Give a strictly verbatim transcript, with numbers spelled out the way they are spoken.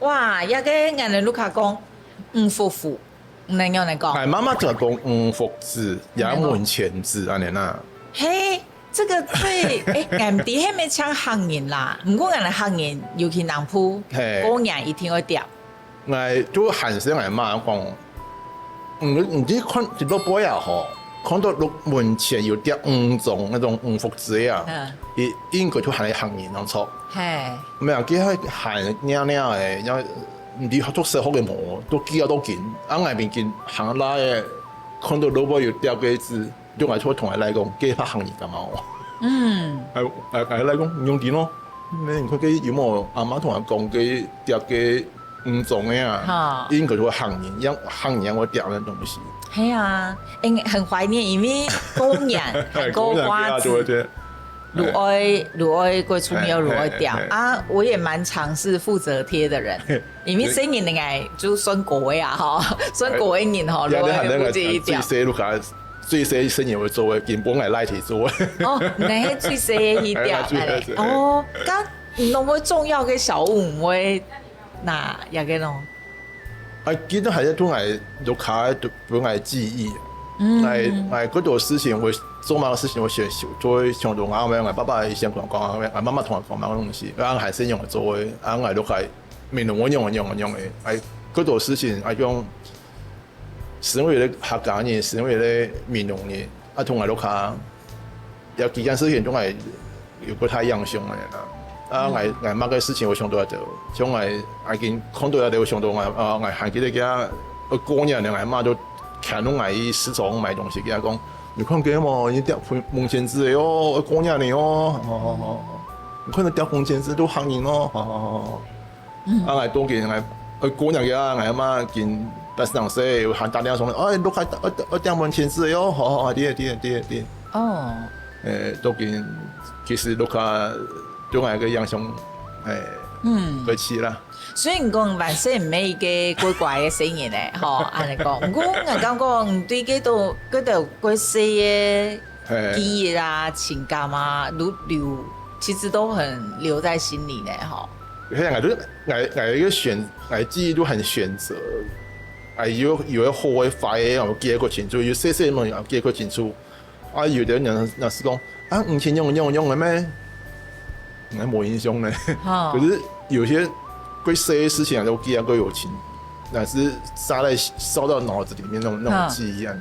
哇，這个𠊎等屋下講五福符，你仰般講？𠊎媽媽就講五福紙，也門前紙恁樣啦。嘿，這个最，誒，𠊎毋知係毋係像客人啦，毋過𠊎等客人，尤其南部，嘿。過年一定會貼。 𠊎就喊聲𠊎媽講，你你去看一落背啊吼，看到屋門前有貼五張該種五福紙啊，嗯。佢應該就喊你行人當錯。嘿。無啊，佢還喊娘娘誒，然後毋知讀小學个無，都記到都緊，啊𠊎面緊行來誒，看到落背有貼个紙， 就𠊎就同𠊎倈講，該怕行人感冒。嗯。哎哎哎，倈講，你用電咯，你看該有無阿媽同𠊎講，該貼个五張个啊，哈。應該就行人，讓行人讓𠊎貼个東西。嘿啊，誒，很懷念，因為過年，過年過節，就會貼。如愛如愛過出廟，如愛貼啊，我也蠻常是負責貼的人。 因為細人應該就算高个啊，吼，算高个人吼，也你還能最細，最細个，根本𠊎倈仔做个。哦，你係最細个去貼，哦，該你有無重要个小物，毋會拿這个咯？啊，其實還係同𠊎屋下个本來記憶，嗯，𠊎𠊎過多事情，𠊎做麼个事情，𠊎想就會想到𠊎阿姆、𠊎爸爸以前同𠊎講，𠊎媽媽同𠊎講麼个東西，啊，還係用來做个，啊，𠊎屋下 美濃个樣个樣个樣个，哎，過多事情，哎，講身為一個客家人，身為一個美濃人，啊，同𠊎屋下，有幾件事情同𠊎有不太一樣个啦。啊，𠊎𠊎媽个事情𠊎想到就，像𠊎𠊎已經看到就𠊎想到𠊎啊，𠊎還記得佢，過年了，𠊎媽就牽𠊎去市場買東西，佢講，你看該無，你貼門門前紙个哦，過年了哦，好好好，你看你貼門前紙都行人哦，好好好好。 啊，𠊎當緊，𠊎，呃，過年个啊，𠊎阿媽緊八十零歲，還打電話上來，哎，屋下愛愛愛貼門前紙个喲，好好好，對對對對。哦。誒，當緊，其實屋下對𠊎个影響，誒，嗯，過去啦。所以你講萬歲毋係一個乖乖个細人呢，吼，恁樣講。毋過𠊎感覺你對這兜這兜過細个 嘿。記憶啊、情感啊，都留，其實都很留在心裡呢，吼。嘿，𠊎就，𠊎，𠊎一個選，𠊎記憶都很選擇。哎，有有个好个壞个，𠊎記得較清楚；有細細个，𠊎記得較清楚。啊，有个人若係講，啊，以前用用用个咩？𠊎無印象呢。吼。可是有些較細个事情啊，都記得較有清，那是扎在燒到腦子裡面那種那種記憶啊。